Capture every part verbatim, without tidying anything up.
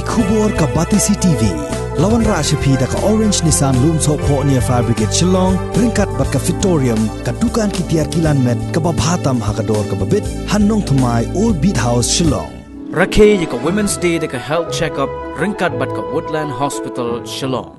Khubor ka Batesi T V. La wanrah sha phi da ka Orange Nissan Lumsohphoh near Fire Brigade Shillong, ryngkat bad ka Fitorium, ka dukan ki tiar kilan met kaba bha tam ha ka dor kaba bit, ha Nongthymmai, Old Beat House, Shillong. Rakhe ïa ka Women's Day da ka health check-up ryngkat bad ka Woodland Hospital, Shillong.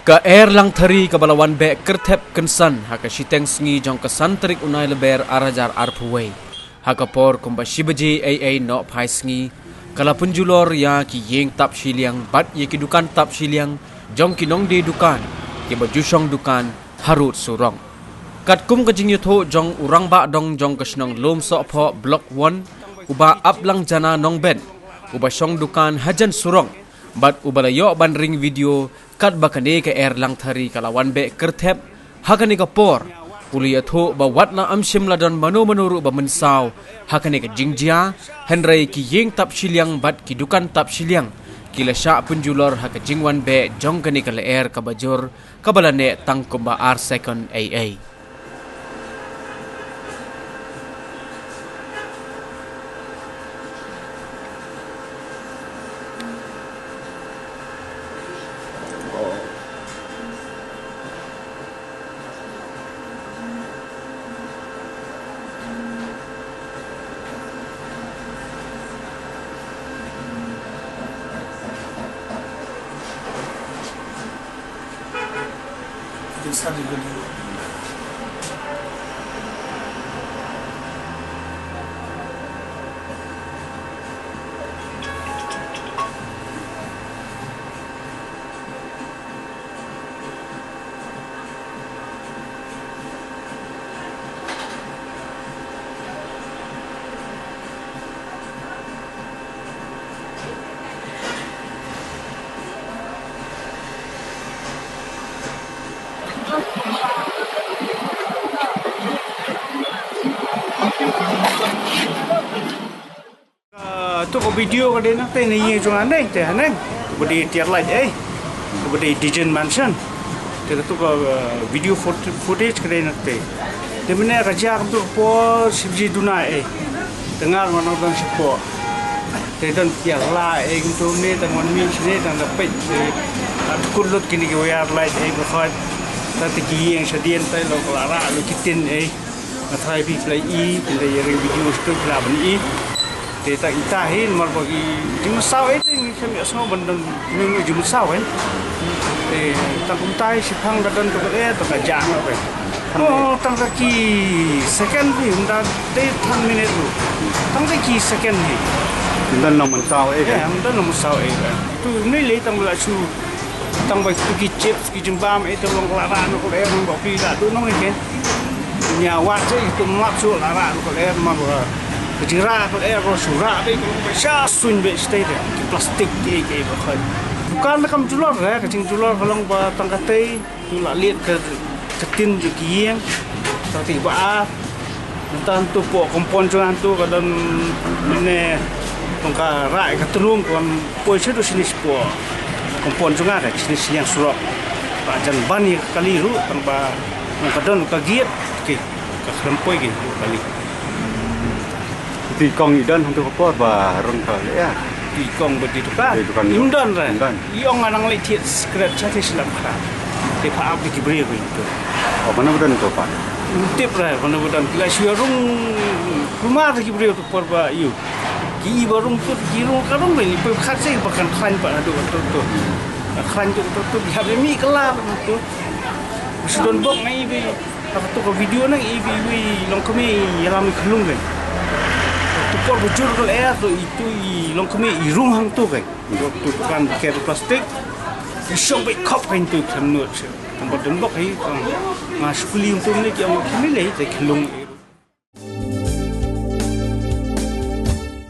Ka er langthari kaba la wan beh kyrthep kynsan ha ka shiteng sngi jong ka san tarik u Nailaber ar hajar arphew wei. Ha ka por kumba shi baje ei ei nohphai sngi, ka la pynjulor ïa ki ïing tap shiliang bad ïa ki dukan tap shiliang jong ki nongdie dukan, kiba ju shong dukan harud surok. Katkum ka jingïathuh jong u rangbah dong jong ka shnong Lumsohphoh Block One, u Bah Aplangjana Nongbet, uba shong dukan hajan surok bad uba la ïoh ban ring video katba kane ka er langthari ka la wan beh kyrthep, ha kane ka por u la ïathuh ba wat la ym shym la don mano mano ruh ba mynsaw ha kane ka jingjia, hynrei ki ïing tap shiliang bad ki dukan tap shiliang ki la shah pynjulor ha ka jingwan beh jong kane ka lyer kaba jur, kaba la neh tang kumba ar second ei ei. Ah, tu ka video ka dei na te ni ye jong aneng te aneng. Ka dei tiar light eh. Ka dei Dejan Mansion. Te ka tu ka, ah, video footage ka dei na te. Te mene ka jia ka tu ka por sibji duna eh. Te ngar ngan nang dang sipo. Te dang tiar la eh ka tu ne dang wan min sini dang da peit. Te at kut lut kini ki wire light eh ka khot. Ta te ki ïeng shadien te lo ka la ra lo kitin eh. Nga tharai phi phi la i, phi la ïa ring video sha tu phi la ban i. Te ta ita hi namar ba ki jingmynsaw eh te ngi khlem ïohsngew ban don mano mano jingmynsaw eh. Te tang kumta hi shiphang da don kaba eh tang ka jah noh eh. Oh, tang ka ki second hi, ym da dei tang minute ruh. Tang ka ki second hi. Ym don nongmynsaw eh. Ym don nongmynsaw eh. Tu ni lei tang ba la shu Tang ba tu ki chips ki jingbam eh tu long ka la rah noh ka lyer, nong ba phi la duh nong eh ke. Nia wat se tu mlap shu la rah noh ka lyer, ma ba ka jingrah ka lyer ko shu rah beit ka long ba sha suiñ beit shatei te ki plastik ki ei ki ei ba khoi. Dukan da kam julor re, ka jingjulor ka long ba tang katei tu la liat ka, ka tin jong ki ïing. Tang katei ba ar. Mynta tu poh kompon jong nga tu ka don ne tang ka rai ka tlung kon poi sha tu shini poh kompon jong nga ka shini shiliang surok. Ba jan ban ïa ka kali ruh tang ba ka don ka giat ki ka khlem poi ki kali. Ti kong i don hangtu ka por ba rong ka leh. Ti kong ba ti dukan. Ti dukan. Im don re. Im don. I ong nga nang leit thied secret sha te shlap kha. Te pha ap ki briew ki tu. Oh, mano ba don tu pha? Tip re, mano ba don. Ki la shu rung kumar ki briew tu por ba ïu. Ki i ba rung tu, ki rung ka rung ni, pha khat se ba kan khlaiñ ba tu tu tu. Khlaiñ tu tu tu, ki hap mi kala tu. Shu don bok ngai bi. Ka tu ka video nang i bi i longkmie i lam i khlung kan. Tu por ba jur ka leh tu i tu i longkmie i rung hangtu kan. Tu kan ke plastik. I shong beit khop kan tu kan nut. Kan ba don bok hi kan. Nga shu kylli tu ne ki ong ki ne lei te khlung.